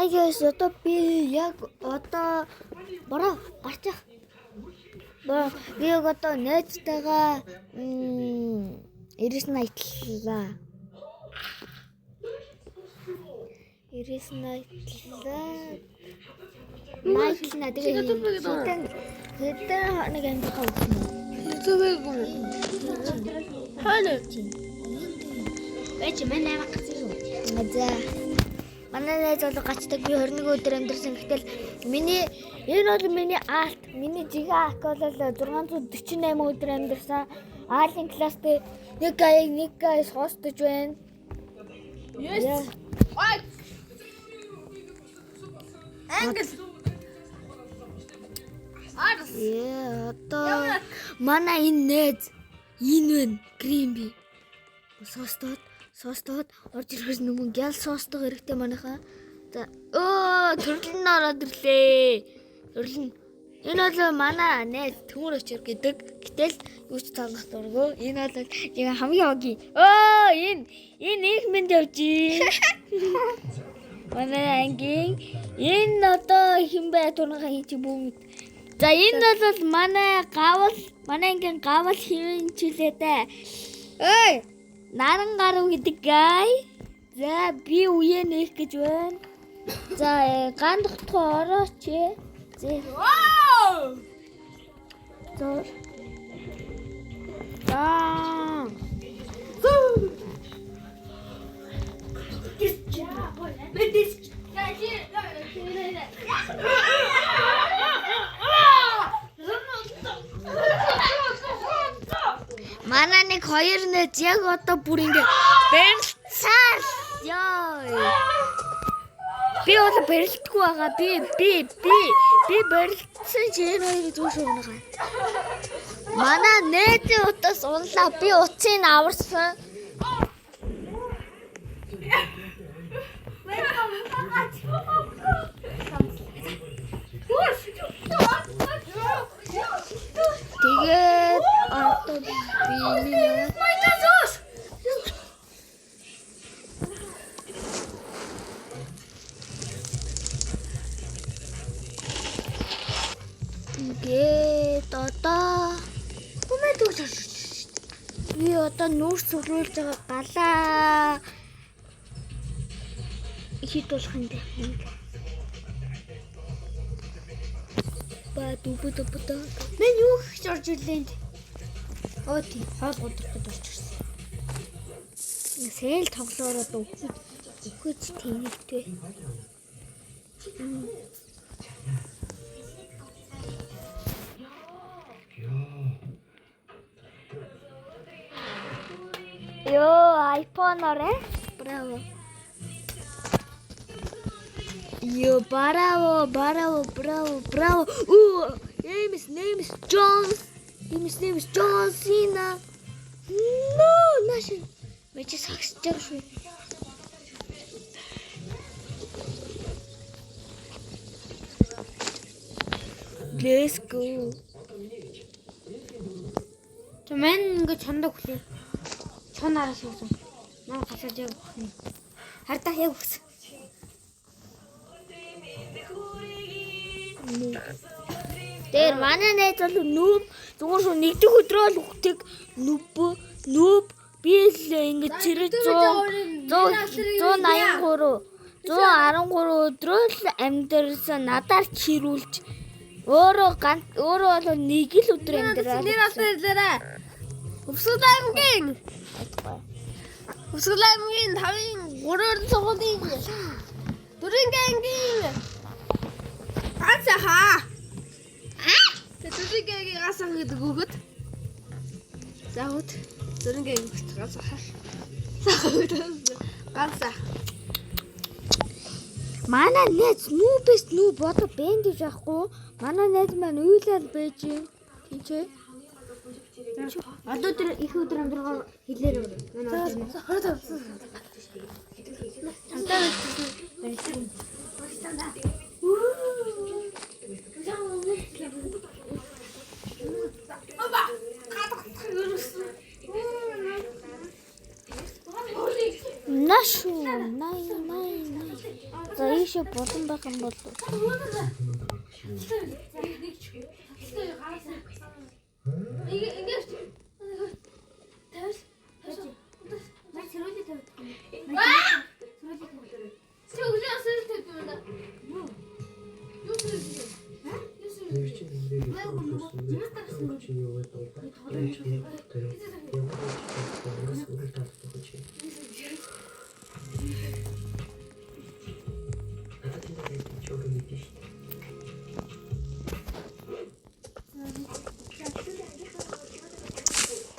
Hi guys, одоо би яг одоо бороо гарчих. Бороо би яг одоо найзтайгаа 99 айтлаа. 99 айтлаа. Найтлаа тэгээ хэдэн хэдэн хоног амьдрах вэ? YouTube-ыг хаана? Байж манай аймаг гацсан шүү. За. Манай найз бол гацдаг. Би 21 өдөр амьдарсан. Гэтэл миний энэ бол миний алт, миний жигээ ак бол 648 өдөр амьдарсан. Аалын класс дээр нэг гай нэг гай соостож байна. Yes. Ой. Англи. Арс. Ээ одоо манай энэ найз энэ байна. Грин би. Соостоод соостоод орж ирэхээс өмнө гял соостох хэрэгтэй манайхаа. За өө төрлөн нь ороод ирлээ. Төрлөн. Энэ бол манай найз Төмөр очир гэдэг. Гэтэл юу ч цаанах дургу. Энэ бол яг хамгийн хогийн. Өө энэ энэ их мэд явж гин. Манай ангийн энэ одоо хэн бэ турнахаа хин чи бүү мэд. За энэ бол манай гавал манай ангийн гавал хивэн чилээ дээ. Эй. Наран гарав гэдэг гай. За би үе нэх гэж байна. За ган тогтхоо орооч. За. Вау. За. За. Манай нэг хоёр нэж яг одоо бүр ингэ барилцсан. Йой. Би бол барилдаггүй байгаа. Би би би би барилдсан чи энэ хоёрыг зүг шугнага. Манай нээдийн утас унлаа. Би утсыг аварсан. Тэгээд одоо би нэг яваад Тэгээд одоо хүмээ төгс. Би одоо нүүрс цуглуулж байгаа галаа хит болох юм бэ? Ба дүб дүб даа. Мен юу хийж орж ирлээ энд? Оо тий, хоол гудрах гэж орж ирсэн. Сэл тоглоороо үхэж үхэж тэнэгтэй. Йоо, iPhone-оор э? Браво. Йоо, браво, браво, браво, браво. Уу, name is name is Jones. Name is name is John Cena. No, нааш. Мэж сагсаж байгаа шүү. Let's go. Чи мен ингэ чондоо хүлээ. Чон араас суусан. Маа гасаж яг өгнө. Хардаа яг өгсөн. Тэр манай найз бол нүүб зүгээр шүү нэгдэх өдрөө л үхдэг нүб нүүб би л ингэ цэрэг 100 183 113 өдрөө л амьдарсан надаар чирүүлж өөрөө ганц өөрөө бол нэг л өдөр амьдраа. Нэр алсан ирлээ. Өвсгөл аймгийн Өвсгөл аймгийн 5-ын 3-р сургуулийн 4-р ангийн ганц хаа. Тэгээ 4-р ангийн ганц хаа гэдэг үгэд. За хөт 4-р ангийн ганц хаа. За хөт ганц хаа. Манай найз нүүбэс нүүб одоо бэнд гэж яахгүй. Манай найз маань уйлал байж юм. Тийм ч ээ. Одоо тэр их өдөр амьдрахаар хэлээр өгнө. Манай орж ирнэ. Чамтай байсан. Нашу, най, най, най. За ийш Ийшээ булан байх юм бол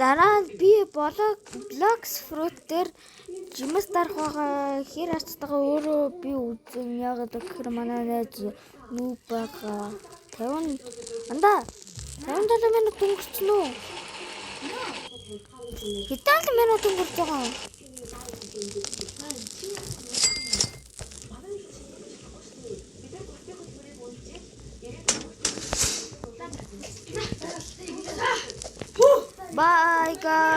Дараа нь би блог Blox Fruit дээр жимс дарах байгаа хэр арчтайгаа өөрөө би үзэн, яагаад гэхээр манай найз noob байгаа. 50 анда 57 минут өнгөрсөн үү? Хэдэн л минут өнгөрч байгаа юм? Bye, guys.